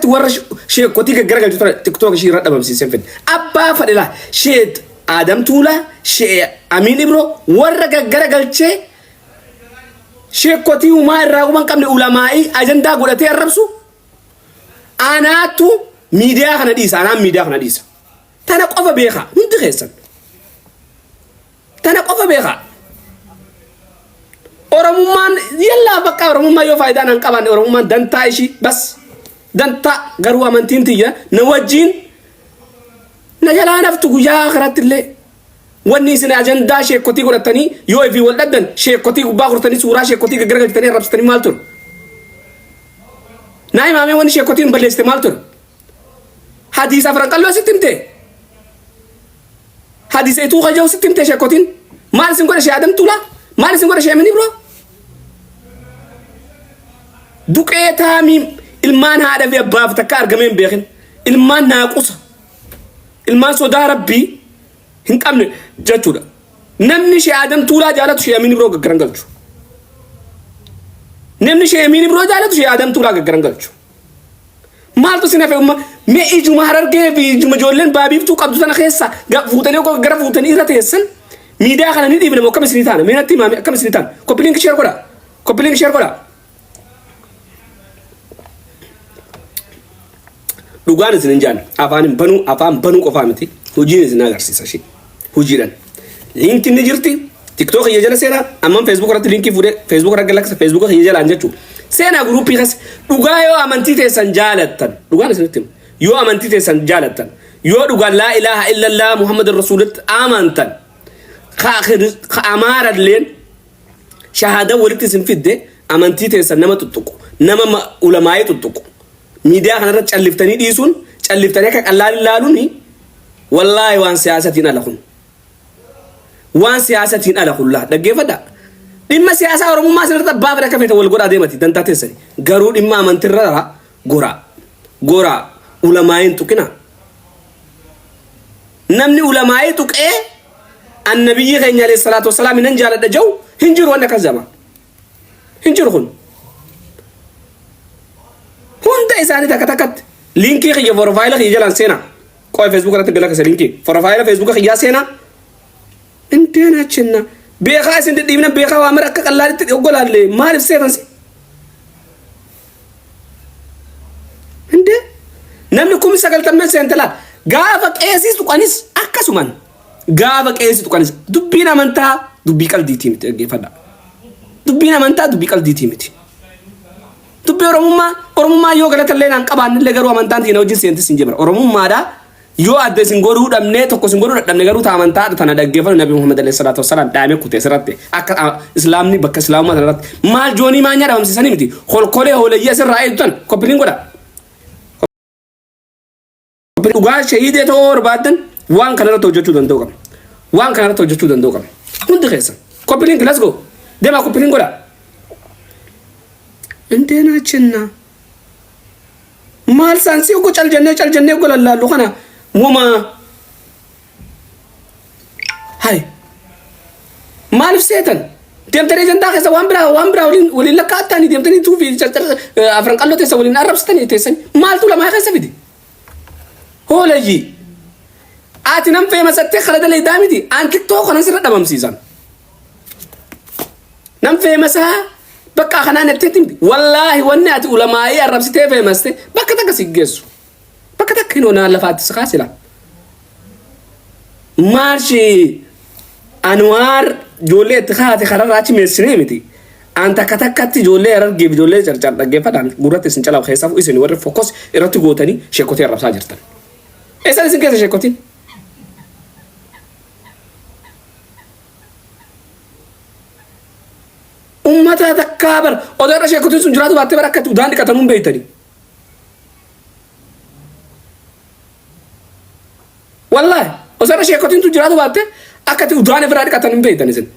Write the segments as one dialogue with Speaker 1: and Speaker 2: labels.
Speaker 1: takkatti warra sheekotii gaggaragalchu tana TikTok ishii irra dhabamsiisee fedhe. Abbaa fadhe laa sheet Adam Tuulaa, shee Amiin Ibro warra gaggaragalchee sheekotii humaa irraa quban qabne ulamaa'ii ajandaa godhatee arrabsu anaatu miidiyaa kana dhiisa, anaan miidiyaa kana dhiisa. Tana qofa beekaa hundi keessan. Tana qofa beekaa. Oromummaan yallaa bakka Oromummaa yoo faayidaa nan qabaanne Oromummaan dantaa ishii bas dantaa, garuu amantiin tiyya na wajjiin na jalaa naftu guyyaa akhiratti illee. Wanni isin ajandaa sheekotii godhatanii yoo ifii wal dhabdan sheekotii gubbaa gurtanii suuraa sheekotii gaggaragalchitanii arrabsitanii maal ture? Naa himaamee, wanni sheekotiin balleessite maal ture? Hadiisa afran qalloo sitti himte? Hadiisa ituu kaja'u sitti himte sheekotiin? Maal isin godhe shee Adam Tuulaa? Maal isin godhe shee Amin Ibroo? Duqeetaamii ilmaan haadha fi abbaaf takka argamee hin beekin. Ilmaan naaqusa. Ilmaan sodaa rabbii hin qabne jechuudha. Namni shee Adam Tuulaa jaalatu shee Amin Ibroo gaggaran galchu. Namni shee Amin Ibroo jaalatu shee Adam Tuulaa gaggaran galchu. Maaltu sin hafe umma? Mee ijuma Harargee fi ijuma ijoolleen baabiiftuu qabdu tana keessa fuutanii gara fuutanii irra teessan miidiyaa kana ni dhiibna moo akkam isinii taana? Mee natti himaa, akkam isinii taana? Copy link share godha. Copy link share godha. Dhugaan isin hin jaan afaan hin banuu, afaan banuu qofaa miti, hojiin isin agarsiisa ishee hojiidhaan. Liinkiin ni jirti. TikTok kiyya jala seenaa, amman Facebook irratti liinkii fuudhee Facebook irra galakkisa, Facebook kiyya jalaan jechuudha. Seenaa guruupii keessa, dhugaa yoo amantii teessan jaalattan, dhugaan isinitti hima. Yoo amantii teessan jaalattan, yoo dhugaan laa ilaaha illallah Muhammad rasuulitti amantan, ka amaaralleen shahaadaa walitti isin fidde, amantii teessan nama tuttuqu, nama ulamaa'ii tuttuqu miidiyaa kanarra calliftanii dhiisuun, calliftanii akka qallaan ilaaluun, wallaahi waan siyaasatiin ala kun. Waan siyaasatiin ala kun laa dhaggeeffadha. Dhimma siyaasaa Oromummaa isinirratti abbaa fedhe akka feete wal godhaa deemati dantaa teessani. Garuu dhimma amantirra goraa. Goraa ulamaa'iin tuqina. Namni ulamaa'ii tuqee annabiyyi keenya alayhi salaatu wassalaam nan jaaladha jedhu hin jiru, wanni akkas jedhama. Hin jiru kun. Hunda isaanii takka takkatti liinkii kiyya porofaayila kiyya jalaan seenaa. Qoy, Facebook irratti gala kasa liinkii porofaayila Facebook kiyyaa seenaa. Inteen achinna beekaa isin dhidhiibna, beekaa waa mara akka qallaalitti oggolaalle maaliif seetan si? Indee namni 90,000 seente laal, gaafa qeesii tuqanis akkasuman, gaafa qeesii tuqanis. Dubbiin amantaa dubbii qaldiitii miti, dhaggeeffadha. Dubbiin amantaa dubbii qaldiitii miti. Dubbii Oromummaa, Oromummaa yoo galata illee naan qabaannillee, garuu amantaan tiina wajjin seentis hin jibra. Oromummaadha yoo adda isin godhuu dhabnee, tokko isin godhuu dadhabne, garuu ta amantaa tana dhaggeeffadhu. Nabi Muhammad alayhi salaatu wassalaam dhaamee kute asirratti akka islaamni bakka islaamummaa tanarratti maal joonii maanyaa dhabamsiisanii miti kolkolee hooleyyii asirraa eegdu tan koppiliin godha. Dhugaa shahiidee ta'uu barbaaddan waan kanarratti hojjechuu danda'u qabna. Waan kanarratti hojjechuu danda'u qabna. Hundi keessan. Copy link, let's go. Deemaa copy link godha. Indeenaa chinna. Maal saansii oggo cal jennee cal jennee oggo lallaallu kana woma. Hay. Maaliif seetan? Deemtanii ajandaa keessa waan biraa waliin lakkaa'attanii deemtanii tuufi carcar afran qalloo teessa waliin arrabsitanii teessan maaltu lamaa keessa fide? Hoolayyi. Ati nan feemasattee kala daleedaa miti. An TikTok kanan sirra dhabamsiisan. Nan feemasaa bakka kanaan jetteetti miti. Wallaahi wanni ati ulamaa'ii arrabsitee feemaste bakka takka si geessu. Bakka takka hin onaan lafaatti si kaasila. Maarshi Anwaar ijoollee itti kaate kararraa achi meessinee miti. An takka takkatti ijoollee Harargeef ijoollee carcar dhaggeeffadhaan gurratti isin calawu keessaafu isin warri focus irratti gootanii sheekotee arrabsaa jirtan. Eessan isin keessa sheekotiin? Ummata takkaa bar odoo irra sheekotiin sun jiraatu baattee bar akka itti udaan dhiqatanuu hin beektanii. Wallaahi osoo irra sheekotiin tun jiraatu baatte akka itti udaan ofirraa dhiqatan hin beektan isin.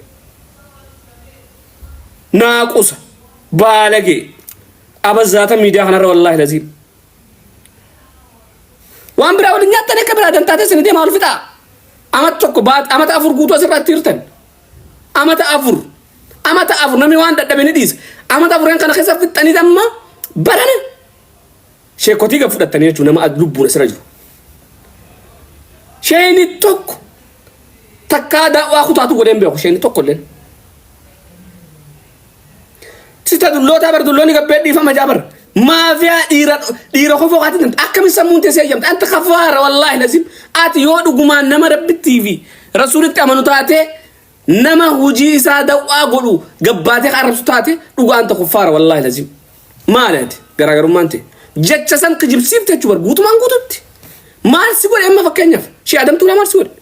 Speaker 1: Naaqusa baalagee abazzaata miidiyaa kanarra, wallaahi laziim. Waan biraa waliin nyaattan akka biraa dantaa teessanii deemaa ol fixaa. Amata tokko baat amata 4 guutuu asirratti hirtan. Amata 4, amata 4 namni waan dadhabe ni dhiisa. Amata afureen kana keessa fixxanii amma barana. Sheekotii gad fudhattanii jechuun nama lubbuun asirra jiru. Sheeyni tokko takkaa daawwaa kutaatu godhee hin beeku sheeyni tokko illee. Sita dullootaa bar dulloonni gabbee dhiifama jaa bar. Maafiyaa dhiira dhiira kofoo kaati namti akkami sammuun teessee eeyyamte anta kafaara wallaahi lazim ati yoo dhugumaan nama rabbittii fi rasuulitti amanu taate nama hujii isaa daw'aa godhu gabbaatee ka arrabsu taate dhugaa anta kuffaara wallaahi lazim maali ati garaagarummaan ta'e jecha san kijibsiifte jechuu bar guutumaan guututti maal si godhe amma fakkeenyaaf shee adamtuudhaa maal si godhe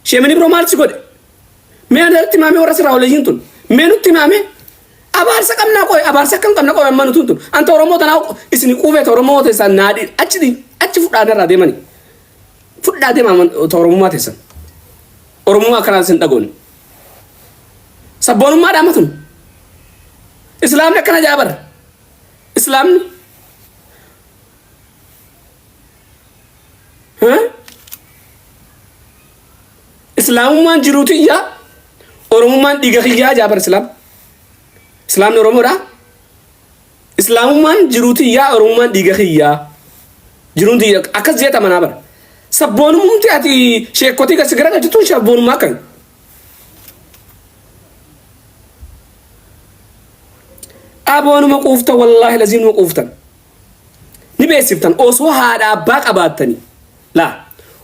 Speaker 1: Sheemini biroo maal si godhe? Mee anatti himaamee warra sirraa waliin tun. Mee nutti himaamee? Abaarsa qabnaa qoy abaarsa akkam qabna qoy amma nutuun tun. Anta Oromoo tanaa isin quufee ta Oromoo teessan naadhi achi achi fudhaa narraa deemani. Fudhaa deemaa ta Oromummaa teessan. Oromummaa akkanaa isin dhagoon. Sabboonummaa dhaama tun. Islaamni akkana jaabar. Islaamni. Islaamummaan jiruu tiyya Oromummaan dhiiga kiyyaa jaabar islaam. Islaamni Oromoodha. Islaamummaan jiruu tiyyaa Oromummaan dhiiga kiyyaa. Jiruun tiyya akkas jeeta manaa bara. Sabboonumti ati sheekotii gasi gara galchituun sabboonummaa akkami? Aboonuma quuftan wallaahi laziinuma quuftan. Ni beeksiftan osoo haadha abbaa qabaattanii laa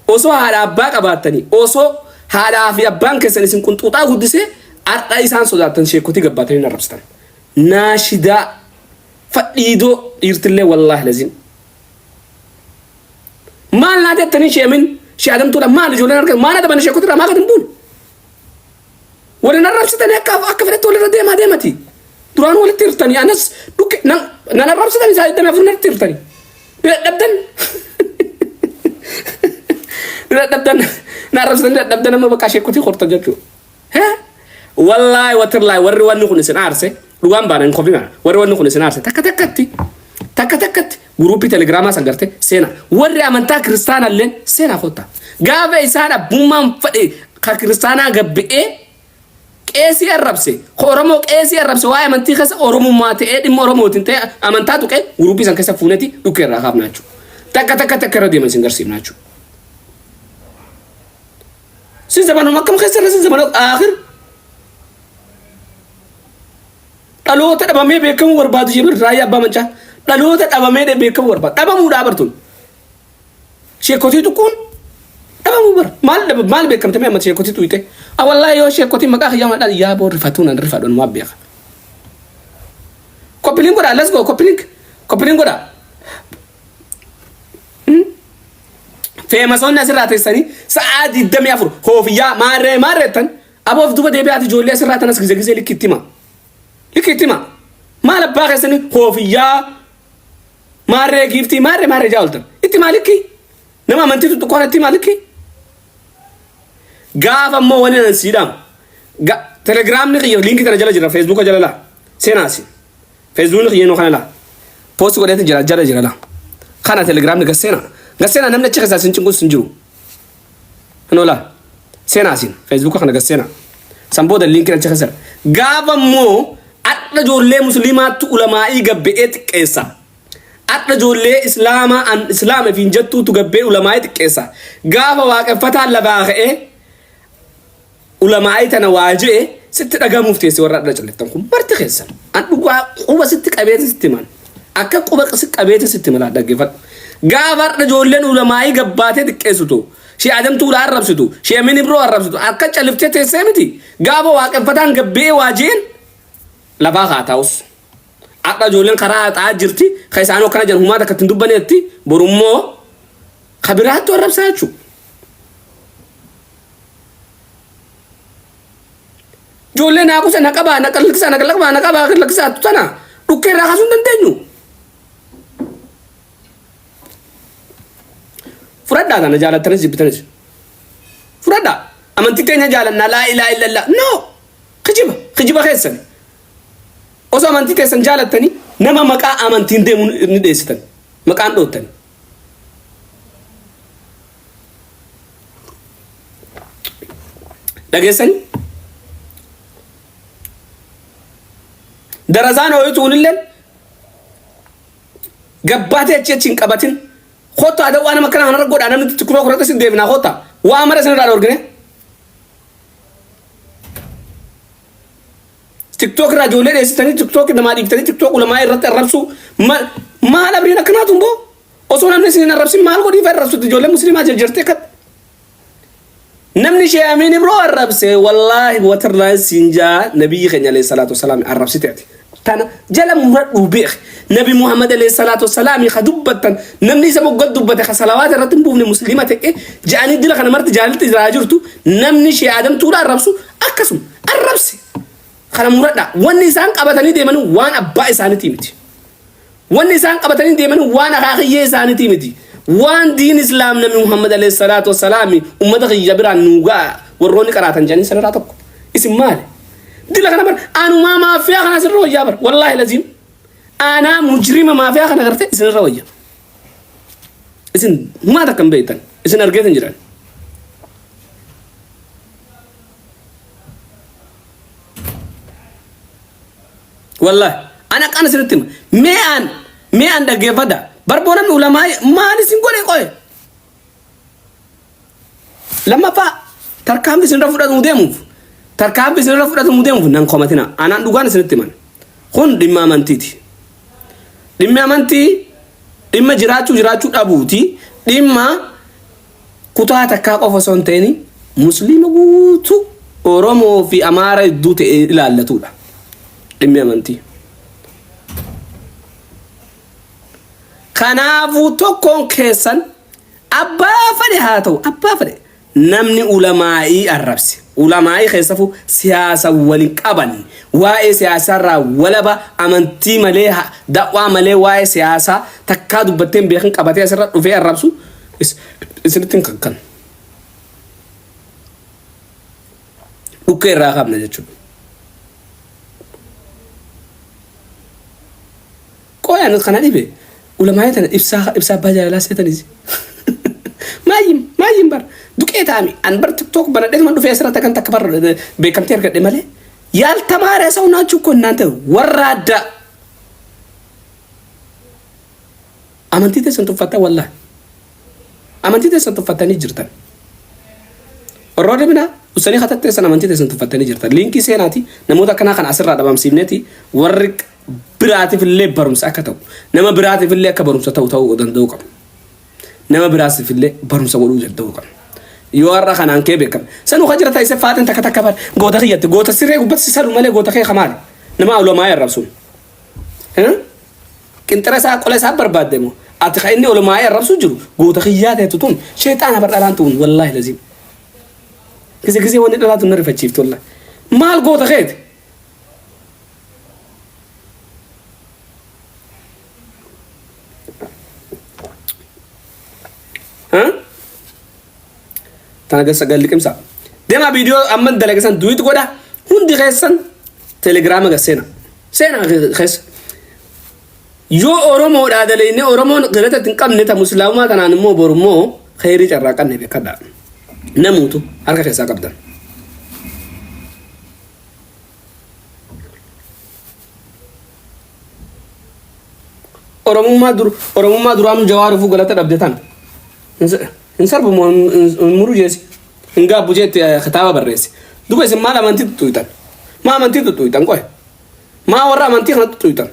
Speaker 1: osoo haadha abbaa qabaattanii osoo haadhaa fi abbaan keessan isin qunxuuxaa guddisee har'a isaan sodaattan sheekotii gabbaatanii hin arrabsitan. Naashidaa fadhiidoo dhiirtillee wallaahi laziin. Maal naa jettanii sheemin shee adamtuudha maal ijoolleen argan maal adaban sheekotii irraa maa gad hin buune. Walin arrabsitanii akka akka fedhetti walirra deemaa deemati. Duraan walitti hirtanii anas dhukke nan nan arrabsitanii isaa 24 natti hirtanii. Ni dadhabdan. Ni dadhabdan. Na arrabsitanii dadhabdan amma bakka sheekkotii hortan jechuudha. Hee? Wallaahi watirlaahi warri wanni kun isin aarse dhugaan baana hin kofina warri wanni kun isin aarse takka takkatti takka takkatti guruupii telegiraamaa san garte seena warri amantaa kiristaanalleen seenaa kotta gaafa isaan abbummaan fadhe ka kiristaanaa gabbi'ee qeesii arrabse ka Oromoo qeesii arrabse waa'ee amantii keessa Oromummaa ta'ee dhimma Oromootiin ta'ee amantaa tuqee guruupii san keessa fuuneti dhukkee irraa kaafna jechuudha. Takka takka takka irra deeman isin garsiifna jechuudha. Sin zamanuma akkam keessa irra sin zamana aakhir dhaloota dhabamee beekamuu barbaadu jebir raayyaa abbaa mancaa dhaloota dhabamee beekamuu barbaadu dhabamuudhaa bartuun. Sheekotii tuquun dhabamuu bara. Maal dhaba maal beekamte mee amma sheekotii tuyte. A wallaahi yoo sheekotii maqaa kiyyaa madhaa yaa boo rifatuu nan rifadhu numaa beeka. Koppiliin godhaa let's go koppiliin koppiliin godhaa. Feemasoonni asirraa teessanii sa'aa 24 hoofiyyaa maarree maarreettan aboof duba deebi'aati ijoollee asirraa tanas gize gizee likki itti hima. Likki itti hima. Maal abbaa keessanii hoofiyyaa Maarree giiftii maarree maarree jaa oltan. Itti maalikki? Nama amantii tuttuqqoon itti maalikki? Gaafa immoo wani nan sii dhaamu. Telegiraamni kiyya liinkii tana jala jira feesbuuka jala laa. Seenaasi. Feesbuukni kiyya inoo kana laa. Poosti godheetin jira jala jira laa. Kana telegiraamni gasseena. Gasseena namni achi keessaa sin cinqus hin jiru. Inoo laa. Seenaa asiin feesbuuka kana gasseena. San booda liinkiin achi keessa jira. Gaafa immoo Adha ijoollee musliimaattu ulamaa'ii gabbe'ee xiqqeessa. Adha ijoollee islaamaa an islaama ifiin jettuutu gabbee ulamaa'ii xiqqeessa. Gaafa waaqeffataan lafaa ka'ee ulamaa'ii tana waa je'e sitti dhagamuuf teessi warra adha calliftan kun marti keessan. An dhugaa quba sitti qabeeti sitti himan. Akka quba si qabeeti sitti hima dhaggeeffadhu. Gaafa har'a ijoolleen ulamaa'ii gabbaatee xiqqeessitu Shee Adam Tuulaa arrabsitu, Shee Amin Ibroo arrabsitu akka califtee teessee miti. Gaafa waaqeffataan gabbe'ee waa jeen lafaa haa taa'us. Har'a ijoolleen karaa haxaa jirti, ka isaanuu akkana jedhan humaa takka ittiin dubbaneetti, borummoo ka biraattu arrabsaa jechuudha. Ijoollee naa kusa na qabaa na lakkisaa na qabaa na qabaa lakkisaa tana dhukkee irraa kaasuu hin dandeenyu. Fudhadhaa kana jaalattanis jibbitanis. Fudhadhaa. Amantii teenya jaalannaa laa ilaa illallah. No! Kijiba. Kijiba keessan. Osoo amantii teessan jaalattanii nama maqaa amantiin deemu ni dheessitan. Maqaan dhoottani. Dhageessanii? Darasaan hooyituunillee gabbaatee achi achi hin qabatin. Kottaa dawwaa nama kana kanarra godhaa namni tiktook irratti sin deebinaa kottaa. Waa mara isin irraa dhorgine. TikTok irraa ijoollee dheessitanii TikTok namaa dhiiftanii TikTok ulamaa irratti arrabsuu maal abriin akkanaa tun boo osoo namni isin hin arrabsin maal godhiif arrabsutti ijoollee musliimaa jarjartee akka namni ishee amiin ibroo arrabse wallaahi watarraa siin jaa nabiyyi keenya alayhi salaatu wasalaam arrabsite ati tana jala muradhuu beek nabi muhammad alayhi salaatu wasalaam ka dubbattan namni isa mogga dubbate ka salawaata irratti hin buufne muslima ta'e ja'anii dila kana marti jaalatti jiraa jirtu namni ishee aadamtuudha arrabsu akkasuma arrabse Kana muradhaa. Wanni isaan qabatanii deeman waan abbaa isaaniitii miti. Wanni isaan qabatanii deeman waan akaakiyyee isaaniitii miti. Waan diin islaam nabi Muhammad alayhi salaatu wassalaami ummata kiyya biraan nuu ga'a warroonni qaraatan jedhanii sanarraa tokko. Isin maali? Dila kana bar anumaa maafiyaa kana isinirra wayyaa bar. Wallaahi laziim. Aanaa mujrima maafiyaa kana garte isinirra wayya. Isin maal akka hin beektan? Isin argeetan jiran. Wallahi ana akkana isinitti hima. Mee an mee an dhaggeeffadha. Barboo namni ulamaa maal isin godhe qoye. Lammaffaa tarkaanfii isinirra fudhatamu deemuuf tarkaanfii isinirra fudhatamu deemuuf nan komatina. Anaan dhugaan isinitti himan. Kun dhimma amantiiti. Dhimmi amantii dhimma jiraachuu jiraachuu dhabuuti. Dhimma kutaa takkaa qofa osoo hin ta'in musliima guutuu Oromoo fi Amaara gidduu ta'e ilaallatudha. Dhimmi amantii. Kanaafuu tokkoon keessan abbaa fedhe haa ta'u abbaa fedhe namni ulamaa'ii arrabse ulamaa'ii keessafuu siyaasa waliin qaban waa'ee siyaasaarraa walaba amantii malee da'waa malee waa'ee siyaasaa takkaa dubbattee hin beekin qabatee asirra dhufee arrabsu isinitti hin kakkan. Dhukkee irraa qabna jechuudha. Qoy ani kana dhibe ulamaa'ee tana ibsaa ibsaa abbaa jaalalaa seetanis. Maayyim maayyim bar duqee taami an bar tiktok banadheetuma dhufee asirratti akkan takka bar beekamtii argadhe malee yaaltamaara ሰው ናችሁ እኮ እናንተ ወራዳ amantii teessan tuffattan wallahi amantii teessan tuffattanii jirtan warroonni binaa usanii katatteessan amantii teessan tuffattanii jirtan liinkii seenaati namoota akkanaa kana asirraa dhabamsiifneeti warri biraatiif illee barumsa akka ta'u nama biraatiif illee akka barumsa ta'u ta'uu danda'uu qabu nama biraatiif illee barumsa godhuu danda'uu qabu. Yoo har'a kanaan kee beekame sanuu kan jira ta'e faaxin takka takka bar goota kiyyatti goota siree gubbatti si salu malee goota kee kamaali nama ulamaa arrabsuun. Qinxira isaa qola isaa barbaadde moo ati kan inni olumaa'ee arrabsuu jiru goota kiyyaa teetu tun sheexaana bar dhalaan tun wallaahi laziim. Gise gisee wanni dhalaa tun na rifachiifti wallaahi. Maal goota keeti? Tana gassa gal liqimsa. Deemaa viidiyoo amman dalage san duwit godha. Hundi keessan telegiraama gas seena. Seena keessa. Yoo Oromoodhaa dalaynee Oromoon galata itti hin qabne ta Muslaamumaa tanaan immoo boru immoo kheyrii carraaqanne beekadhaa. Namuutu harka keessaa qabdan. Oromummaa dur Oromummaa duraanuu Jawaar ufuu galata dhabde tana. Hin sarbu moo hin muru jeesi. Hin gaabbu jeetti kitaaba barreesse. Duba isin maal amantii tuttuuytan? Maa amantii tuttuuytan qoy? Maa warra amantii kana tuttuuytan?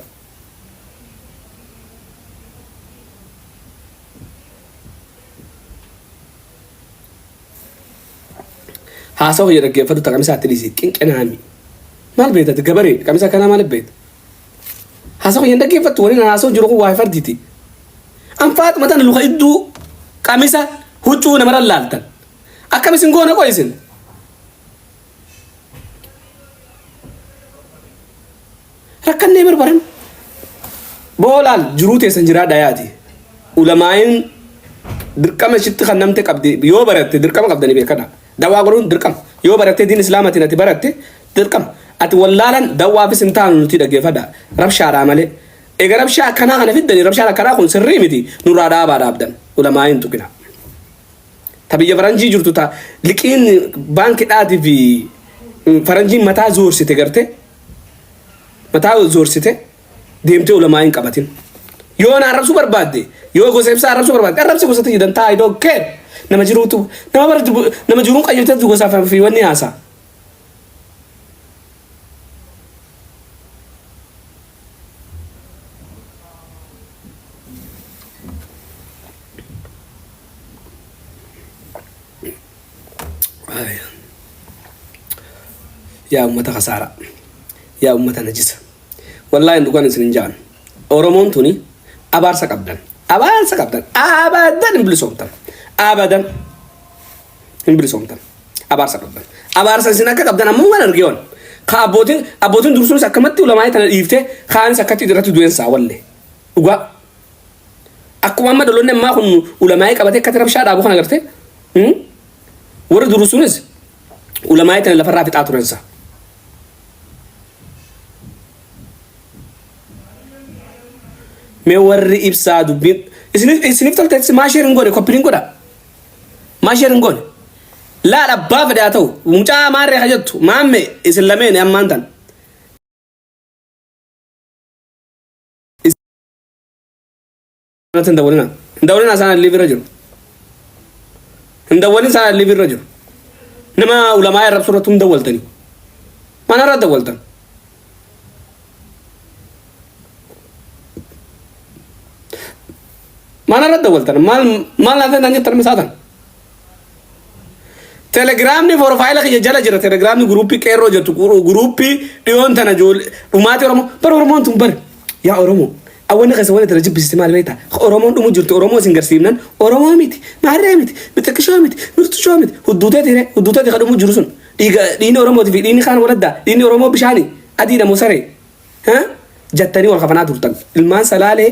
Speaker 1: Haasawa kiyya dhaggeeffadhu ta qamisaa itti dhiisi qinqinaami. Maal beekta ati gabaree qamisa akkanaa maaliif beekta? Haasawa kiyya hin dhaggeeffattu waliin haasa'u jiru kun waa'ee fardiiti. An Faaxuma tana luka idduu qamisa huccuu namarra laaltan. Akkam isin goona qoy isin? Rakkannee barbaran. Boolaal jiruu teessan jiraadha yaati. Ulamaa'iin dirqama ishitti kan namte qabdi yoo baratte dirqama qabdanii beekadha. Dawaa godhuun dirqama. Yoo barattee diin islaamatiin ati baratte dirqama. Ati wallaalan dawwaafis hin taanu nuti dhaggeeffadha. Rabshaadhaa malee. Egaa rabshaa akkanaa kana fiddanii rabshaan akkanaa kun sirrii miti nurraa dhaabaa dhaabdan. Ulamaa'iin tuqina. Ta biyya faranjii jirtu ta liqiin baankidhaatii fi faranjiin mataa zoorsite gartee. Mataa zoorsite deemtee ulamaa hin qabatin. Yoo na arrabsuu barbaadde, yoo gosa ibsaa arrabsuu barbaadde, arrabsi gosa tiyya dantaa I don't care. Nama jiruutu nama bara nama jiruun qayyarteetu gosaaf fi wanni haasaa. Yaa ummata kasaaraa. Yaa ummata najisa. Wallaahi dhugaan isin hin jaan. Oromoon tuni abaarsa qabdan. Abaarsa qabdan. Abadan hin bilisoomtan. Abadan hin bilisoomtan. Abaarsa qabdan. Abaarsa isin akka qabdan ammoo waan argeewan. Ka abbootiin abbootiin dursuunis akkamatti ulamaa'ee tana dhiiftee kaanis akkatti irratti du'een walle. Dhugaa. Akkuma amma dhaloonni ammaa kun ulamaa'ee qabatee akkatti rabshaa dhaabu kana gartee. Warri dursuunis ulamaa'ee tana lafarraa fixaa turansa. Mee warri ibsaa dubbiin isiniif isiniif tolteetti maa share hin goone copy hin godha. Maa share hin goone. Laal abbaa fedhe haa ta'u mucaa maarree ka jettu maamme isin lameen ammaan tan. Hin dawwalina. Hin dawwalina isaan alliif irra jiru. Hin dawwalin isaan alliif irra jiru. Nama ulamaa arrabsu irratti hin dawwaltanii. Mana irra dawwaltan. Mana irra dawwaltan. Maal maal naan ta'an jettan misaatan. Telegiraamni profaayila kiyya jala jira. Telegiraamni guruuppii qeerroo jettu guruuppii dhiyoon tana ijoollee dhumaatii Oromoo. Bara Oromoon tun bare yaa Oromoo. Awwanni keessa wanni tana jibbisiiste maal beektaa? Oromoon dhumu jirtu Oromoo isin garsiifnan Oromoo miti maarree miti bixiqishoo miti mirtushoo miti hudduuteeti ree hudduuteeti ka dhumu jiru sun dhiiga dhiigni Oromootii fi dhiigni kaan waladdaa dhiigni Oromoo bishaanii adiidha moo saree jattanii wal kafanaa turtan ilmaan salaalee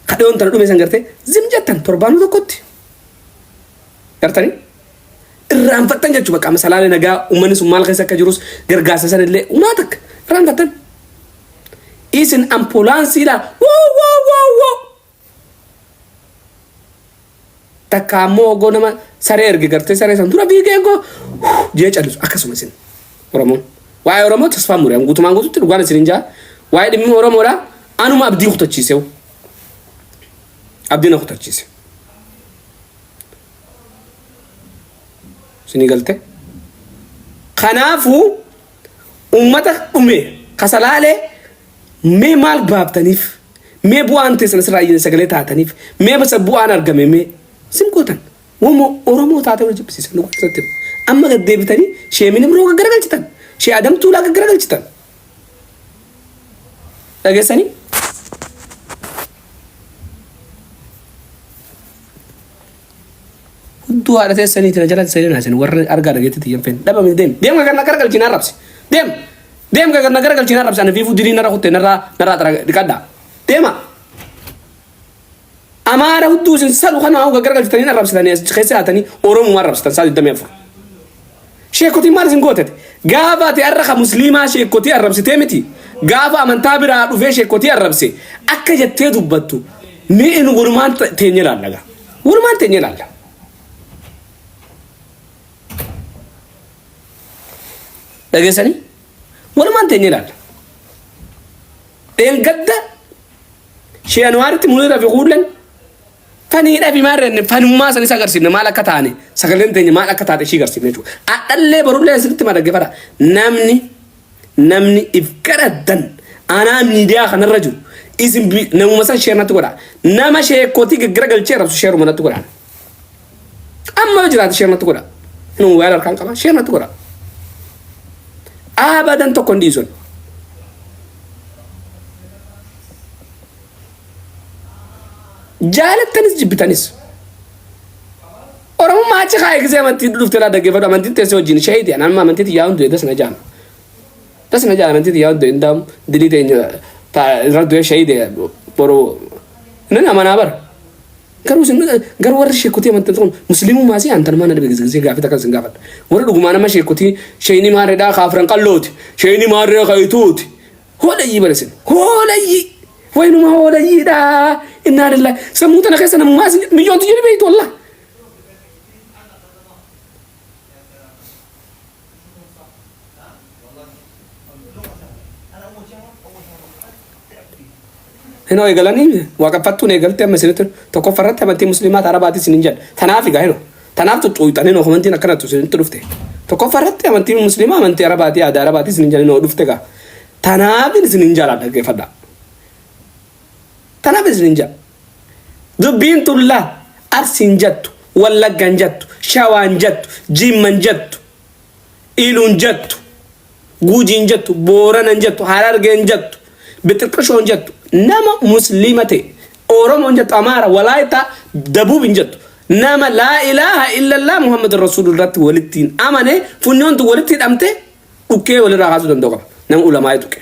Speaker 1: ka dhiyoon tana dhume san gartee zim jettan torbaanuu tokkotti. Gartanii? Irraanfattan jechuudha bakka amma salaalee nagaa uummanni sun maal keessa akka jirus gargaarsa san illee uumaa takka irraanfattan. Isin ampoolaansiidha. Woo woo woo woo. Takka ammoo ogoo nama saree erge gartee saree san dura fiigee ogoo jee callisu akkasuma isin Oromoon. Waa'ee Oromoo tasfaa mure guutumaan guututti dhugaan isin hin jaa. Waa'ee dhimmi Oromoodha anuma abdii kutachiisew. Abdii na kutachiise. Isinii galte? Kanaafuu ummata dhume kasalaalee mee maal baaftaniif mee bu'aan teessan asirraa iyyine sagalee taataniif mee basa bu'aan argame mee sim gootan womo Oromoo taatee wal jibbisiisan dhugaa keessatti amma gad deebitanii sheemini biroo gaggaragalchitan shee Adam Tuulaa gaggaragalchitan dhageessanii Hudduu haadha teessaniiti na jala seenaa isin warra argaa dhageetti tiyyan feene. Dhabame deem. Deem gagar na garagalchi na arrabsi. Deem. Deem gagar na garagalchi na arrabsi. Ani fiifuu dilii narra kutte narraa narraa xara dhiqadha. Deema. Amaara hudduu isin salu kana hau gaggaragalchitanii arrabsitanii as keessa haatanii Oromuma arrabsitan saa 24. Sheekotiin maal isin gootete? Gaafa ati har'a ka musliimaa sheekotii arrabsitee miti. Gaafa amantaa biraa dhufee sheekotii arrabse akka jettee dubbattu mee inu walumaan teenye ilaalla gaa. Walumaan teenye ilaalla. Dhageessanii? Walumaan teenye ilaalla. Dheengadda Shee Anuwaaritti Muniira fi Kuullan faniidha fi maarreen fanummaa sanis agarsiifne maal akka taane sagaleen teenya maal akka taate ishii agarsiifne jechuudha. Adhallee borullee asirratti maa dhaggeeffadha. Namni namni if garaddan anaa miidiyaa kanarra jiru isin namuma san sheer natti godha. Nama sheekotii gaggara galchee rabsu sheeruma natti godha. Amma yoo jiraate sheer natti godha. Inni moobaayila harkaan qaba sheer natti godha. Abadan tokko hin dhiisun. Jaalattanis jibbitanis. Oromummaa achi kaa'ee gisee amantii dhuftee laa dhaggeeffadhu amantiin teessee wajjin sheeyiti anaan amma amantii tiyyaa hundu das na jaama. Das na jaama amantii tiyyaa hundu indaam dilii teenya irra du'ee sheeyite boru nan amanaa bara. Garuu isin garuu warri sheekotii amantan kun musliimummaa si antan mana dhibe gisee gaafii takka isin gaafadha. Warri dhugumaa nama sheekotii sheeyni maarreedhaa kaafiran qallooti sheeyni maarree kayituuti. Hoolayyii bara isin. Hoolayyii. Waynuma hoolayyii-dha. Innaa lillahi. Sammuu tana keessa namummaa isin miyyoontu jedhi beektu wallah. Hinoo eegalanii waaqeffattuun eegalte amma isinitti tokkoffaa irratti amantii musliimaa ta arabaatii isinin jedha. Tanaaf egaa hinoo tanaaf xuxxuuxan hinoo amantiin akkanattu isinitti dhufte. Tokkoffaa irratti amantiin musliimaa amantii arabaatii aadaa arabaatii isinin jedha hinoo dhufte egaa. Tanaaf isinin jaalladha dhaggeeffadhaa. Tanaaf isinin jedha. Dubbiin tun laa Arsiin jettu, Wallaggan jettu, Shawaan jettu, Jimman jettu, Iluun jettu, Guujiin jettu, Booranan jettu, Harargeen jettu, Bixirqishoon jettu, nama Musliima ta'e, Oromoon jettu, Amaara, Walaayittaa, Dabuub hin jettu. Nama laa ilaaha illallah Muhammad Rasuulullah irratti walitti hin amane funyoon tun walitti hidhamte dhukkee walirraa kaasuu danda'u qaba. Nama ulamaa'ee tuqe.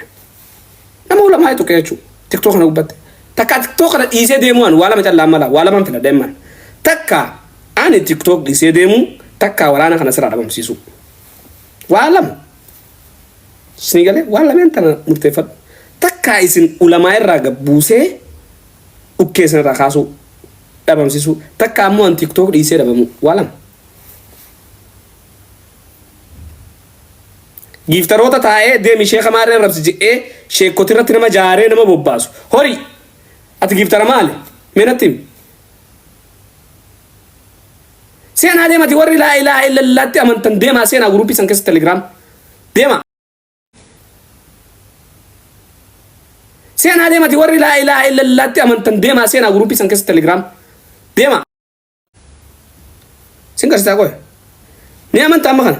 Speaker 1: Nama ulamaa'ee tuqe jechuudha. Tiktok kana gubbatti. Takka tiktok kana dhiisee deemuu ani waa lama callaan mala waa lamaan filadha himman. Takka ani tiktok dhiisee deemuu takka waraana kana sirraa dhabamsiisuu. Waa lama. Isinii galee waan lameen tana murteeffadhu. Takka isin ulamaa irraa gabbuusee dhukkee isin irraa kaasuu dhabamsiisuu. Takka ammoo an tiktok dhiisee dhabamuu. Waa lama. Giiftaroota taa'ee deemi sheeka maarree rabsi je'ee sheekoti irratti nama jaaree nama bobbaasu. Horii! Ati giiftara maali? Mee natti himi. Seenaa deemati warri laa ilaaha illallaatti amantan deemaa seenaa guruupii san keessa telegram. Deema. Seenaa deemati warri laa ilaaha illallaatti amantan deemaa seenaa guruupii san keessa telegram. Deema. Sin garsiisaa qoy. Ni amantaa amma kana.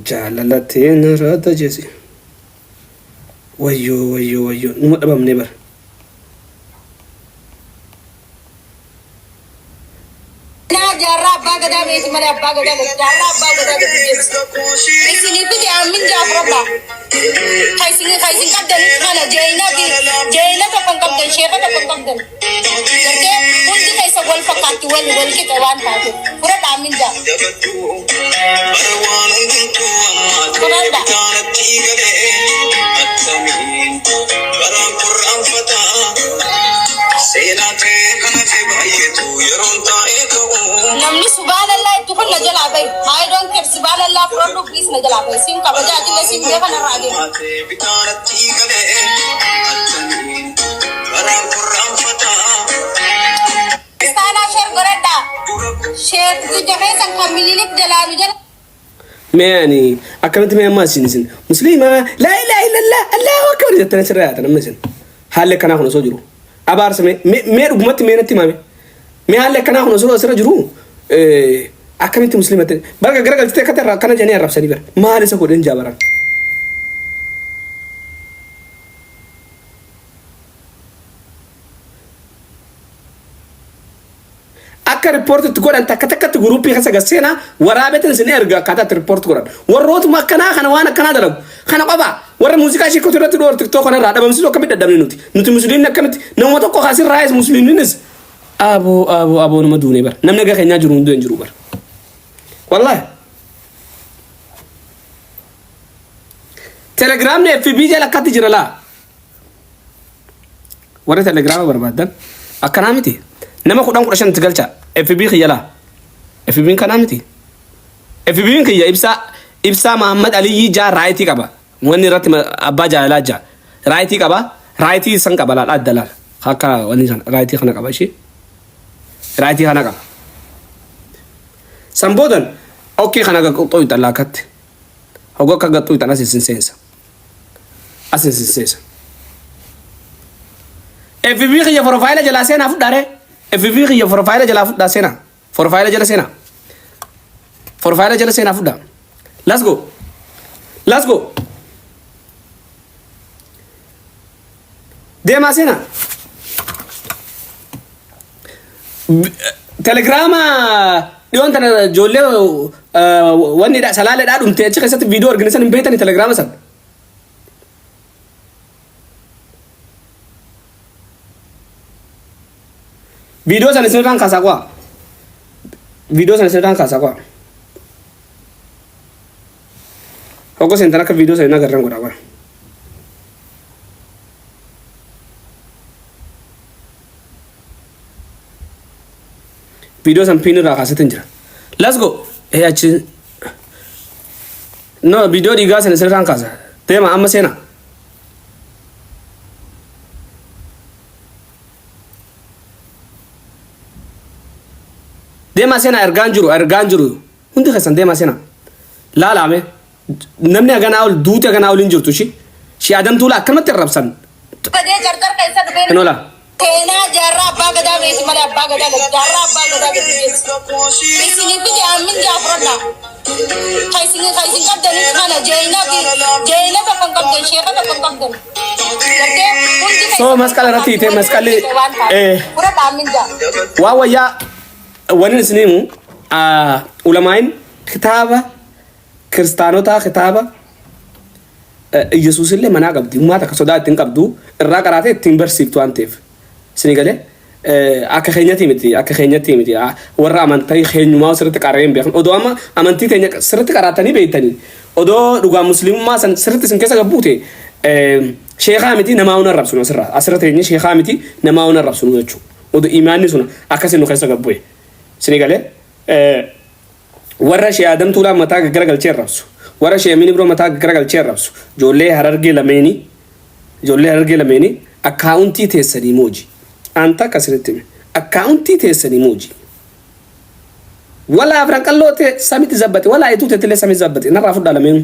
Speaker 1: Jaalala teena raada jeesi. Wayyoo wayyoo wayyoo numa dhabamnee bara.
Speaker 2: Naa jaarraa abbaa gadaa beeki malee abbaa gadaa miti. Jaarraa abbaa gadaa gadi deebisa. Isinii fide aammin jaa fudhadhaa. Ka isin ka isin qabdanis kana jeeyina fi jeeyina tokko hin qabdan sheeka tokko hin qabdan. Gartee hundi keessa wal fakkaatti wal wal qixa waan taateef fudhadhaa aammin jaa. Fudhadhaa. Namni subhanallah itti kun na jalaa bahi. I don't care subhanallah fudhadhu please na jalaa bahi. Siin kabajaa atillee siin beeka narraa adeema. Istaanaa sheer godhadhaa. Sheer ija keessan kan mililik jalaa nu jala.
Speaker 1: Mee ani akkamitti mee amma isin isin musliima laa ilaaha illallah allahu akbar jettanii asirra yaatan amma isin haalli akkanaa kun osoo jiru abaarsa mee mee mee dhugumatti mee natti himame mee haalli akkanaa kun osoo asirra jiru akkamitti musliima ta'e barga gara galchitee akkatti irraa akkana jedhanii arrabsanii bara maal isa godhan jaabaran. Akka report itti godhan takka takkatti guruupii keessa gad seenaa waraabeetiin isin erga akkaataa itti report godhan. Warrootuma akkanaa kana waan akkanaa dalagu. Kana qofa warra muuziqaa sheekotu irratti dhoor tiktook kanarraa dhabamsiisuu akkamitti dadhabne nuti. Nuti musliimni akkamitti nama tokko kaasirraayis musliimninis aboo aboo aboo nama duunee bara. Namni aga keenyaa jiru hunduu hin jiru bara. Wallaahi. Telegiraamni FB jala akkatti jira laa. Warri telegiraama barbaaddan akkanaa miti. Nama 10 15 itti galcha. FB kiyya laa. FB'n kanaa miti. FB'n kiyya ibsaa ibsaa Mahammad Aliyyii jaa raayitii qaba. Wanni irratti abbaa jaalalaa jaa. Raayitii qaba. Raayitii san qaba laal adda laal. Akka wanni sana raayitii kana qaba ishee. Raayitii kana qaba. San boodan okkee kana gaxxoo laakatti. Hogga akka gaxxoo as isin seensa. As isin seensa. FB kiyya profaayila jalaa seenaa fudhaa ree. FB kiyya profaayila jalaa fudhaa seenaa. Profaayila jala seenaa. Profaayila jala seenaa fudhaa. Let's go. Let's go. Deemaa seenaa. Telegiraama dhiyoon tana ijoollee wanni dha salaaleedhaa dhumte achi keessatti viidiyoo argine san hin beektani telegiraama san. Viidiyoo san isinirraan kaasaa qo'a. Viidiyoo san isinirraan kaasaa qo'a. Hoggoo seentan akka viidiyoo san hin agarran godhaa qo'a. Viidiyoo san piin irraa kaasetin jira. Let's go. Ee achi. No, viidiyoo dhiigaa sana sirraan kaasa. Deema amma seena. Deemaa seenaa ergaan jiru ergaan jiru hundi keessan deemaa seenaa. Laalaame namni haganaa ol duuti haganaa ol hin jirtu shi. Shi adamtuu laa akkanumatti arrabsan.
Speaker 2: Badee carcar keessa dhufee
Speaker 1: Hin oola.
Speaker 2: Seenaa jaarraa abbaa gadaa beeki malee abbaa gadaa gadi jaarraa abbaa gadaa gadi deebisi. Isinii fide ammin jaa fudhadhaa. Ka isin ka isin qabdanis kana jeeyina fi jeeyina tokko hin qabdan sheeka tokko hin qabdan. Gartee hundi
Speaker 1: So
Speaker 2: keessan
Speaker 1: masqala irratti hiite masqalli
Speaker 2: waan taate.
Speaker 1: eh,
Speaker 2: Fudhadhaa ammin jaa.
Speaker 1: waan wayyaa wani isin himu ah, ulamaayin kitaaba kiristaanotaa kitaaba Iyyasuusillee manaa qabdi. Ummaa takka sodaa ittiin qabdu irraa qaraatee ittiin barsiiftu waan ta'eef. Isinii galee akka keenyatii miti akka keenyatii miti warra amantii keenyumaa sirriitti qara'ee hin beekan. Odoo amma amantii teenya sirriitti qaraatanii beektanii odoo dhugaa musliimummaa san sirriitti isin keessa gabbuute sheekaa miti namaa hun arrabsinu asirraa asirra teenye sheekaa miti namaa hun arrabsinu jechuudha. Odoo imaanni sun akkasiin nu keessa gabbu'e. Isinii galee Warra Shee Aadam Tuulaa mataa gaggaragalchee arrabsu. Warra Shee Amiin Ibroo mataa gaggaragalchee arrabsu. Ijoollee Harargee lameenii ijoollee Harargee lameenii akkaawuntii teessanii mooji. An takka isinitti hime. Akkaawuntii teessanii mooji. Walaa afran qalloo tee samitti zabbate walaa ituu teetillee samitti zabbate narraa fudhaa lameenuu.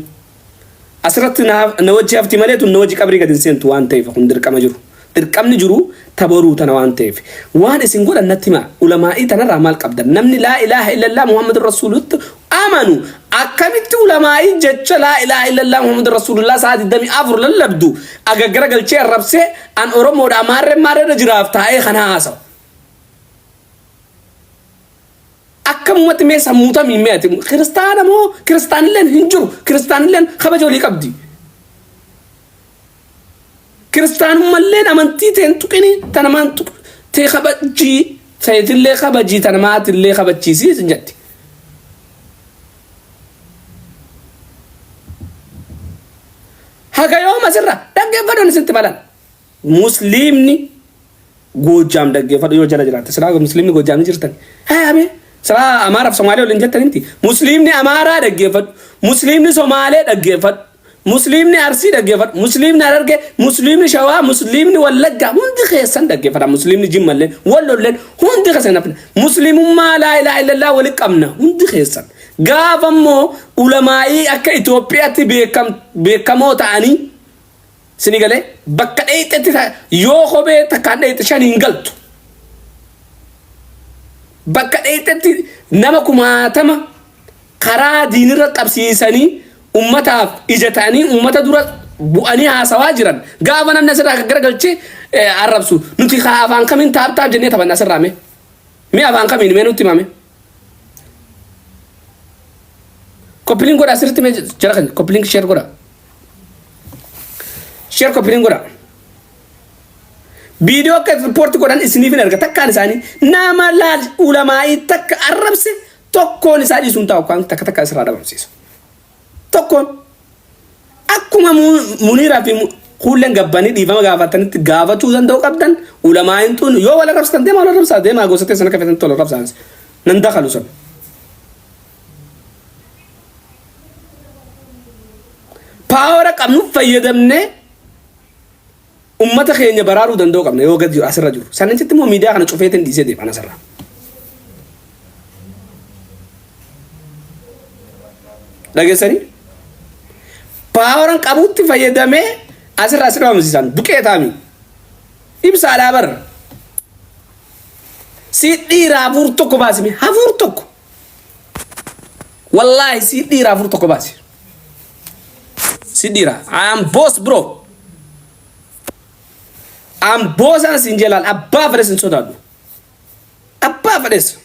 Speaker 1: Asirratti na na wajji hafti malee tun na wajji qabrii gad hin seentu waan ta'eef kun dirqama jiru. Dirqamni jiru ta boruu tana waan ta'eef. Waan isin godhan natti himaa. Ulamaa'ii tanarraa maal qabdan? Namni laa ilaaha illallah Muhammadur Rasuulutti amanu akkamitti ulamaa'ii jecha laa ilaaha illallah Muhammadur Rasuulullah sa'a 24 lallabdu agaggara galchee arrabsee an Oromoodha maarree maarreerra jiraaf taa'ee kana haasawa. Akkamumatti mee sammuu tamiin mee ati kiristaana moo kiristaanilleen hin jiru kiristaanilleen kabaja walii qabdi. Kiristaanummalleen amantii teen tuqini tanamaan tuq tee kabajjii teetillee kabajii tanamaatillee kabachiisii sin jetti. Haga yoom asirra dhaggeeffadhoon isintti malan. Musliimni Goojjaam dhaggeeffadhu yoo jala jiraatte. Silaa musliimni Goojjaam ni jirtan. Haa abee. Silaa Amaaraaf Somaalee waliin jettan miti. Musliimni Amaaraa dhaggeeffadhu. Musliimni Somaalee dhaggeeffadhu. Musliimni Arsii dhaggeeffadhu. Musliimni Harargee, Musliimni Shawaa, Musliimni Wallaggaa hundi keessan dhaggeeffadha. Musliimni Jimmalleen, Wallolleen hundi keessan hafna. Musliimummaa laa ilaaha illallah wali qabna hundi keessan. Gaafa immoo ulamaa'ii akka Itoophiyaatti beekamoo ta'anii Sini galee bakka dheeyxetti yoo kophee takkaan dheeyxe shan hin galtu. Bakka dheeyxetti nama kumaatama karaa diinirra qabsiisanii ummataaf ija ta'anii ummata dura bu'anii haasawaa jiran gaafa namni asirraa garagalchee arrabsu nuti kaa afaan kamiin taap taap jennee taphanna asirraa mee mee afaan kamiin mee nutti himame. Koppiliin godha asirratti mee jara kan koppiliin sheer godha. Share copy link godha. Viidiyoo akka riippoorti godhan isiniif hin erga takkaan isaanii nama laal ulamaa'ii takka arrabse tokkoon isaa dhiisuun taa'u kan takka takka isirraa dhabamsiisa. Tokkoon akkuma muniiraa fi kuulleen gabbanii dhiifama gaafatanitti gaafachuu danda'u qabdan ulamaa'iin tun yoo wal arrabsitan deemaa wal arrabsaa deemaa gosa teessan akka feetanitti wal arrabsaa nan dakalu san. Paawara qabnu fayyadamnee ummata keenya baraaruu danda'uu qabna yoo gad jiru asirra jiru. Sanitti immoo miidiyaa kana cufeetiin dhiisee deema asirra. Dhageessanii? Paawaran qabutti fayyadamee asirra asirra dhabamsiisan buqee taami. Ibsaadhaa bara. Si dhiira hafuur tokko baasime hafuur tokko. Wallaahi si dhiira hafuur tokko baasi. Si dhiira. I am boss bro. Am boosaan siin jelaan abbaa fedhes hin sodaadhu. Abbaa fedhes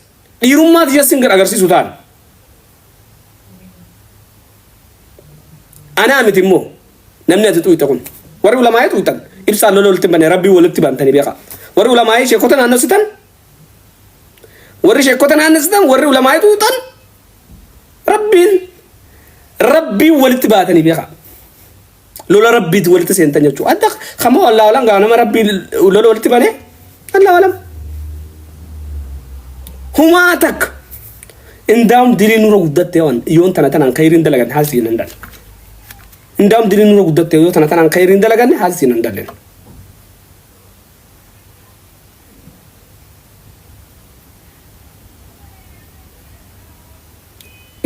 Speaker 1: dhiirummaa tiyya sin agarsiisu ta'an. Anaa miti immoo namni ati xuyxe kun warri ulamaa'ee xuyxan ibsaan lola walitti hin banne rabbii walitti bantanii beekaa. Warri ulamaa'ee sheekota naannessitan warri sheekota naannessitan warri ulamaa'ee xuyxan rabbiin rabbiin walitti baatanii beekaa. Lola rabbiiti walitti seentan jechuudha. Adda kama wallaahu alam gaa nama rabbii lola walitti banee allahu alam. Humaa takka indaa'uun dilii nurra guddattee waan yoon tana tanaan kayriin dalagan haal siin hin danda'an. Indaam diliin nurra guddatte yoo tana tanaan khayriin dalaganne haati siin hin dallen.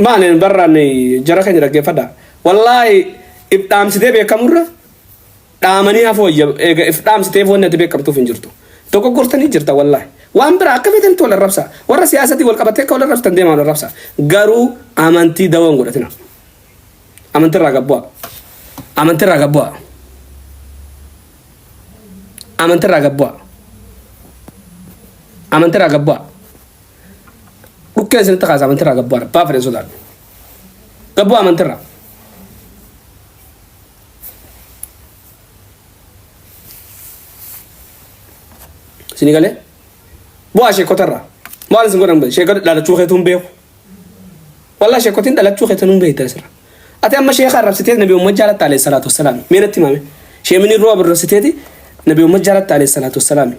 Speaker 1: Maali barraan jara keenya dhaggeeffadha. Wallaahi if dhaamsitee beekamurra dhaamanii hafuu wayya eega if dhaamsitee wanni ati beekamtuuf hin jirtu. Dogoggortanii jirta wallaahi. Waan biraa akka feetanitti wal arrabsa. Warra siyaasatii wal qabattee akka wal arrabsitan deemaa wal arrabsa. Garuu amantii dawoo hin godhatina. Amantirraa gad bu'aa. Amantirraa gad bu'aa. Amantirraa gad bu'aa. Amantirraa gad bu'aa. Dhukkeen isinitti kaasa amantirraa gad bu'aa. Abbaa fedhan sodaadhu. Gad bu'aa amantirraa. Isinii galee? Bu'aa sheekotarraa. Maal isin godhan sheekota dhalachuu keetuu hin beeku. Wallah sheekotiin dhalachuu keetuu hin beektan asirra. Ati amma sheeka arrabsiteet nabi Muhammad jaalatta alayhi salaatu wassalaam. Mee natti himame. Sheemini roo arrabsiteeti nabi Muhammad jaalatta alayhi salaatu wassalaam.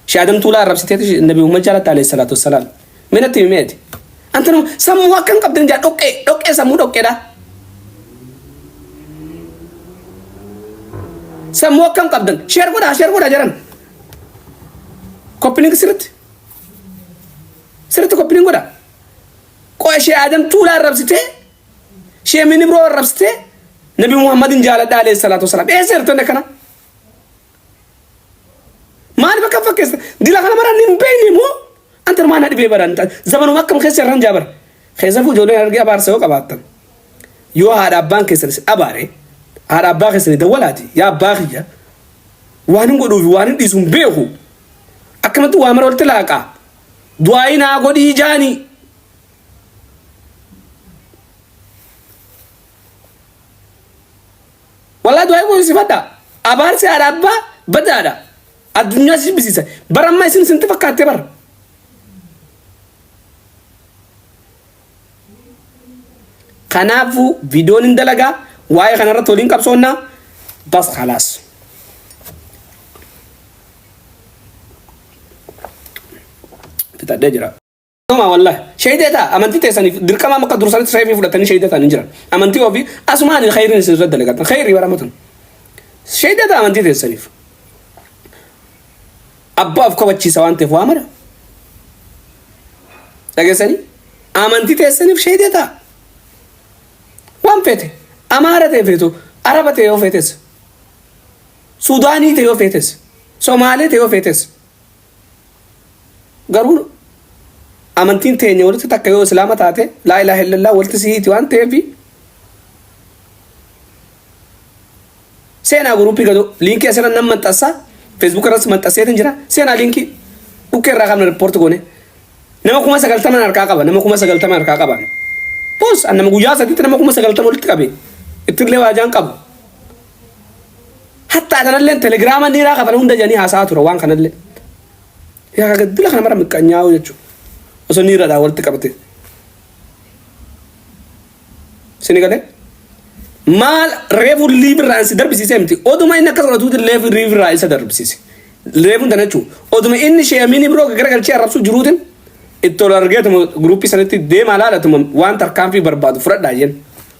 Speaker 1: Shee Adam Tuulaa arrabsiteeti nabi Muhammad jaalatta alayhi salaatu wassalaam. Mee natti himi ati. Anta nama sammuu akkam qabdan jaa dhoqqee dhoqqee sammuu dhoqqeedha. Sammuu akkam qabdan sheer godhaa sheer godhaa jaran. Koppiliingi sirritti. Sirritti koppiliin godhaa. Qo'a shee Adam Tuulaa arrabsitee shee Minibroo arrabsitee Nabi Muhammadin jaaladha alayhi salaatu wasalaam. Eessa jirtu akkana? Maaliif akka fakkeessa? Dila kana mara hin beekne moo? Anta maal na dhibee baran zamanuma akkam keessa irraan jaabar. Keessafuu ijoolleen argee abaarsa yoo qabaattan. Yoo haadha abbaan keessan isin abaare haadha abbaa keessanii dawwalaati yaa abbaa kiyya waan hin godhuufi waan hin dhiisu hin beeku. Akkamatti waa mara walitti laaqaa. Du'aayii naa godhii jaanii. Wallahi du'aayii goosifadha. Abaarsi haadha abbaa badaadha. Addunyaa si jibbisiisa. Bara ammaa isin isintti fakkaattee bara. Kanaafuu viidiyoon hin dalagaa waa'ee kanarratti waliin qabsoonnaa bas khalaas. Fixadhee jira. Toma wallahi shahidee ta'a amantii teessaniif dirqama akka dursanitti seefii fudhatanii shahidee ta'an hin jiran. Amantii ofii asumaan khayriin isin irra dalagatan khayrii baramatan. Shahidee ta'a amantii teessaniif. Abbaa of kabachiisa waan ta'eef waa mara. Dhageessanii amantii teessaniif shahidee ta'a. Waan feete Amaara ta'e feetu Araba ta'e yoo feetes Suudaanii ta'e yoo feetes Somaalee ta'e yoo feetes garuu amantiin teenya walitti takka yoo islaama taate laa ilaaha illallah walitti sihiiti waan ta'eef seenaa guruupii gadu liinkii asirra nan maxxansa feesbuuk irratti maxxanseetin jira seenaa liinkii dhukkee irraa qabna riippoorti goone nama 90,000 harkaa qaba nama 90,000 harkaa qaba boos an nama guyyaa sadiitti nama 90,000 walitti qabe ittillee waajaan qabu Hattaa kanallee telegiraama niiraa kafala hunda jedhanii haasa'aa tura waan kanallee. Yaa gaddila kana mara miqqanyaa'uu jechuudha. Osoo niiraadhaan walitti qabate. Sini galee? Maal reefu liibirraa si darbisiisee miti. Oduma inni akkas godhatuuti leefu liibirraa isa darbisiise. Reefuun tana jechuudha. Oduma inni sheemiin biroo garagalchee arrabsuu jiruutiin itti ol argeetuma guruppii sanitti deemaa laalatuma waan tarkaanfii barbaadu fudhadhaa jeen.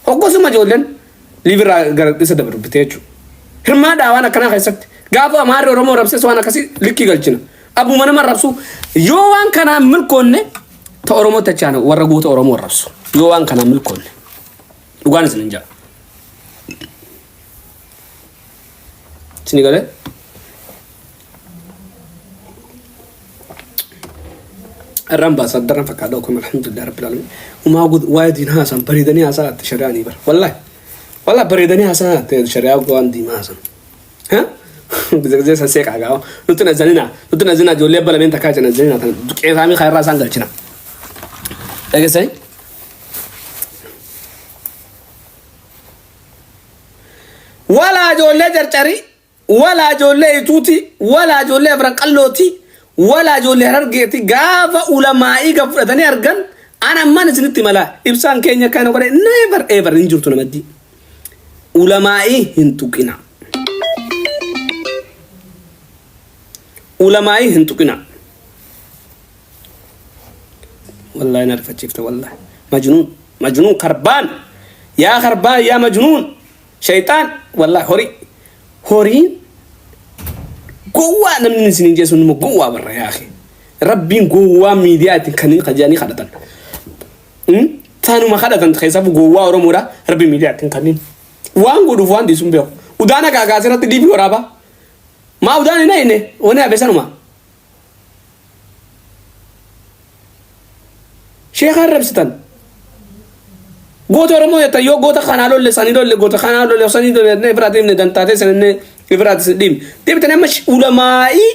Speaker 1: Hoggosuma ijoolleen liivirraa gara isa dabarbite jechuudha. Hirmaadhaa waan akkanaa keessatti. Gaafa Amaarri Oromoo rabses waan akkasii likkii galchina. Abbuma nama rabsu yoo waan kanaan milkoonne ta Oromoo tachaana warra goota Oromoo rabsu yoo waan kanaan milkoonne. Dhugaan isin hin jaa. Isin galee? Irraan ambaasaaddarran fakkaadha okum alhamdulillah rabbil alamin. Umaa gud waa'ee diin haasan bareedanii haasaa itti shari'anii bara. Wallahi. Wallahi bareedanii haasaa itti shari'aa waan diimaa haasan. Ha? Gizee gizee san seeqaa gaa. Nutti nazanina. Nutti nazanina ijoollee abba lameen takkaa jiran nazanina tan qeesaamii kan irraa isaan galchina. Dhageessanii? Walaa ijoollee carcarii Walaa ijoollee Ituuti, walaa ijoollee Afran Qallooti, walaa ijoollee Harargeeti gaafa ulamaa'ii gad fudhatanii argan an ammaan isinitti mala ibsaan keenya kana godhe never ever hin jirtu namaddii. Ulamaa'ii hin tuqina. Ulamaa'ii hin tuqina. Wallahi na rifachiifte wallahi. Majnuun majnuun karbaan yaa karbaan yaa majnuun. Shayxaan wallahi horii horiin gowwaa namni isin hin jeessu nama gowwaa barra yaa akhi. Rabbiin gowwaa miidiyaa ittiin kanneen kajaanii kadhatan. Tanuma kadhatan keessaafu gowwaa Oromoodha rabbi miidiyaa ittiin kanneen. Waan godhuuf waan dhiisu hin beeku. Udaana kaakaasee irratti dhiibii waraabaa. Maa udaan hin hayne wani hafe sanuma. Sheeka arrabsitan. Goota Oromoo jettan yoo goota kanaa lolle sanii lolle goota kanaa lolle sanii lolle jennee ifirraa deemne dantaatee san jennee ifirraa deemne. Deemtanii amma ulamaa'ii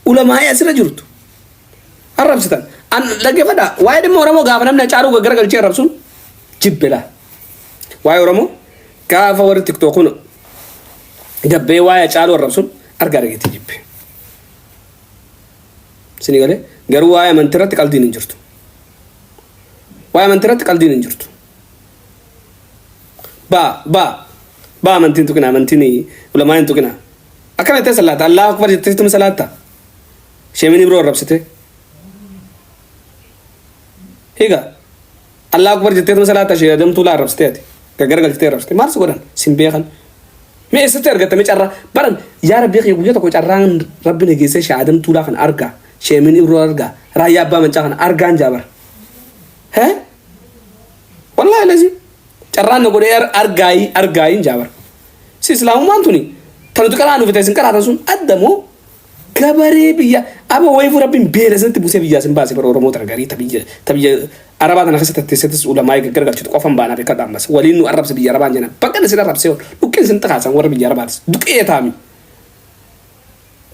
Speaker 1: ulamaa'ii asirra jirtu. Arrabsitan. An dhaggeeffadha. Waa'ee dhimma Oromoo gaafa namni Hacaaluu gaggaragalchee arrabsuun jibbela. Waa'ee Oromoo gaafa warri TikTok kun gabbee waa'ee Hacaaluu arrabsuun argaa dhageettii jibbe. Isinii galee garuu waa'ee amantii irratti qaldiin hin jirtu. Waa'ee amantii irratti qaldiin hin jirtu. Ba ba ba amantiin tuqina amantiin ulamaa hin tuqina. Akkana jettee salaata Allahu akbar jettee tuma salaatta. Sheemini biroo arrabsite. Higa Allahu akbar jettee tuma salaatta ishee adamtuu laa arrabsitee ati. Gaggara galchitee arrabsite. Maal si godhan? Sin beekan. Mee eessatti argatta mee carraa baran yaa rabbii kiyya guyyaa tokko carraan rabbi na geessee shee adamtuu laa kana argaa sheemin ibroo argaa raayyaa abbaa mancaa kana argaan jaa bara. Hee? Wallaahi lazi carraan na godhee argaayi argaayin jaa bara. Si islaamummaan tuni tan nuti qaraanu fi tan isin qaraatan sun adda moo Gabaree biyya aba wayifuu rabbiin beela isinitti buusee biyyaa isin baase bara Oromoo tana garii ta biyya ta biyya Arabaa tana keessa tatteessetis ulamaa'ii gaggargalchitu qofan baanaa beekadha ammas waliin nu arrabse biyya Arabaan jenna bakka isin arrabsee ol dhukkeen isin xakaasan warra biyya Arabaatis duqee taami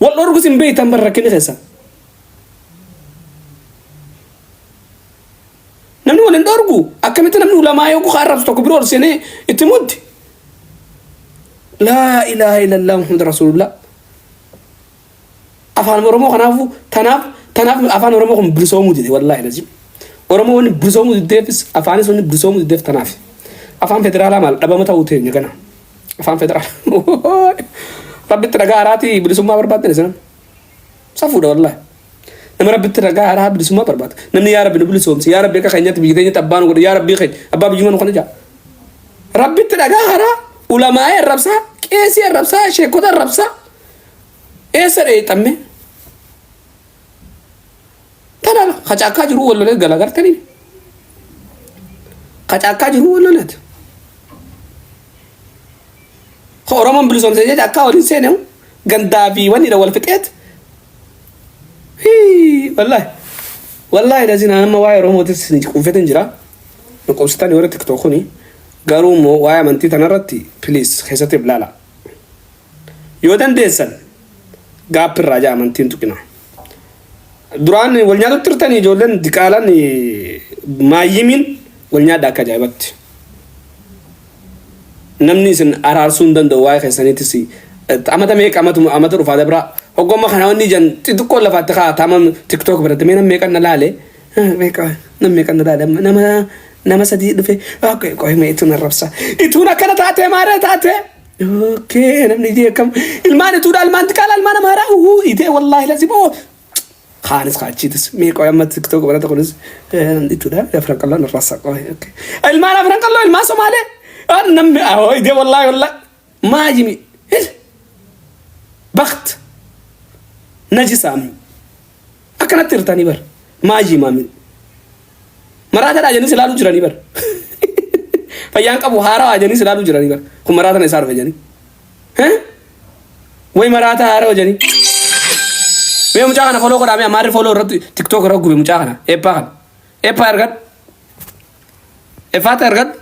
Speaker 1: wal dhorgus hin beektan bara rakkinni keessa namni wal hin dhorgu akkamitti namni ulamaa yoo kuka arrabsu tokko biroo ol seenee itti muddi laa ilaaha illallah muhammad rasuulullah Afaan Oromoo kanaafuu tanaaf tanaaf afaan Oromoo kun bilisoomuu dide wallaahi lazim. Oromoo wanni bilisoomuu diddeefis afaanis wanni bilisoomuu diddeef tanaaf. Afaan federaalaa maal dhabama ta'uu teenya gana. Afaan federaalaa. Rabbitti dhagaa haraatii bilisummaa barbaaddan isin. Safuudha wallaahi. Nama rabbitti dhagaa haraa bilisummaa barbaada. Namni yaa rabbi nu bilisoomsi yaa rabbi akka keenyatti biyya teenyatti abbaa nu godhe yaa rabbii keenya abbaa biyyuma nu kana jaa. Rabbitti dhagaa haraa ulamaa'ee arrabsaa qeesii arrabsaa sheekota arrabsaa Eessa dheeyxamme? Tana ka caakkaa jiruu wal lolee gala gartanii? Ka caakkaa jiruu wal loleet. Ka Oromoon bilisoomse jecha akka waliin seenehu gandaa fi wanni wal fixeet. Hii wallahi wallahi lazina amma waa'ee Oromootis ni quufetin jira. Nu qubsitanii warri TikTok kuni garuu immoo waa'ee amantii tanarratti please keessatti ilaala. Yoo dandeessan gaappi irraa ja'a amantii hin tuqina. Duraan wal nyaatutti turtanii ijoolleen diqaalaan maayyimiin wal nyaadha akka ajaa'ibatti. Namni isin araarsuu hin danda'u waa'ee keessaniitis amata meeqa amatu amata dhufaa dabraa hoggomma kana wanni jan xixiqqoo lafaatti kaa taama tiktok biratti mee nam meeqan na laale meeqa nam meeqan na laale amma nama nama sadii dhufe okay qoy mee ituun arrabsa ituun akkana taatee maaree taatee Okay, namni ijee akkam ilmaan ituudha ilmaan xiqqaadha ilmaan amaaraa uhuu itee wallaahi lazim oo kaanis kaachiitis mee qoy amma tiktok barata kunis ituudha afran qalloo narraa saqoo okay ilmaan afran qalloo ilmaan somaalee namni ahoo itee wallaahi wallaahi maa jimi bakt najisaami akkanatti hirtanii bar maa jimaami Maraatadhaa jedhanii si ilaaluu jiranii bar. Fayyaan qabu haarawaa jedhanii si ilaaluu jiranii bar. Kun maraatana isaa dhufe jedhanii. Hee? Way maraataa haarawa jedhanii. Mee mucaa kana follow godhaa mee amaarri follow irratti tiktok irra gube mucaa kana eebbaa kana. Eebbaa ergadhu. Effaata ergadhu.